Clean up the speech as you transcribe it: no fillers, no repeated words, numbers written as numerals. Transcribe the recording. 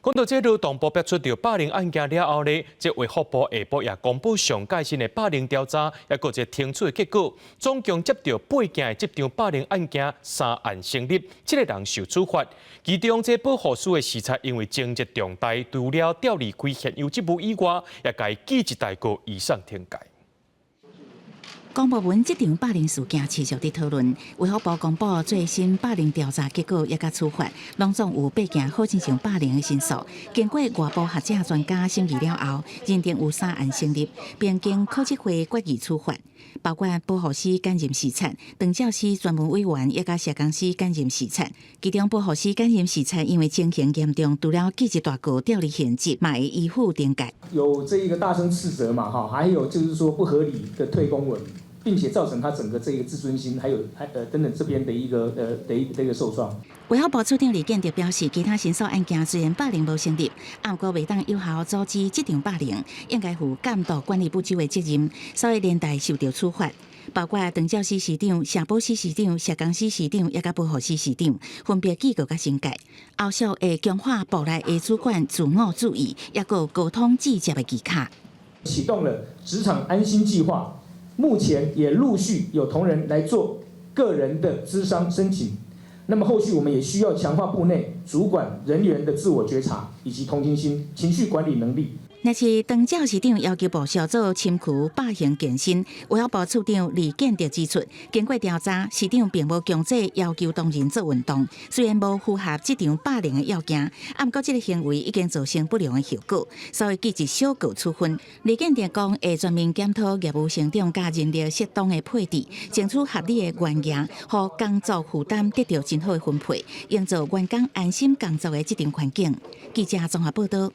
講到這勞動部爆出著霸凌案件了後呢，這衛福部下晡也公布上蓋新的霸凌調查，抑閣這懲處的結果，總共接著八件的職場霸凌案件，三案成立，七個人受處罰。其中這保護司的視察因為情節重大，除了調離開現有職務以外，也共記一大過以上懲戒。公部門職場霸凌事件持續佇討論，衛福部公布最新霸凌調查結果，抑佮處罰，攏總有八件好親像霸凌的申訴。經過外部學者專家審議了後，認定有三案成立，並經考績會決議處罰，包括保護司簡任視察、長照司專門委員，抑佮社工師簡任視察。其中保護司簡任視察因為情形嚴重，除了記一大過調離現職，嘛會依法懲戒。有這一個大聲斥責嘛，哈，還有就是說不合理的退公文。並且造成他整個這個自尊心，還有還等等這邊的一個的一個受創。衛福部次長李建德表示，其他申訴案件雖然霸凌無成立，毋過袂當有效阻止職場霸凌，應該負監督管理不周的責任，所以連帶受到處罰。包括長照司司長、社保司司長、社工司司長，抑佮保護司司長，分別記過佮懲戒。後續會強化部內的主管自我注意，抑閣溝通直接的技巧。啟動了職場安心計劃。目前也陸續有同仁來做個人的諮商申請，那麼後續我們也需要強化部內主管人員的自我覺察以及同情心、情緒管理能力。若是長照市長要求部屬做深區百行健身，衛福部次長李建德指出，經過調查，市長並無強制要求同仁做運動，雖然無符合職場霸凌的要件，毋過這個行為已經造成不良的後果，所以記一小過處分。李建德講，會全面檢討業務成長佮人力適當的配置，爭取合理的員額，予工作負擔得著真好的分配，營造員工安心工作的職場環境。記者綜合報道。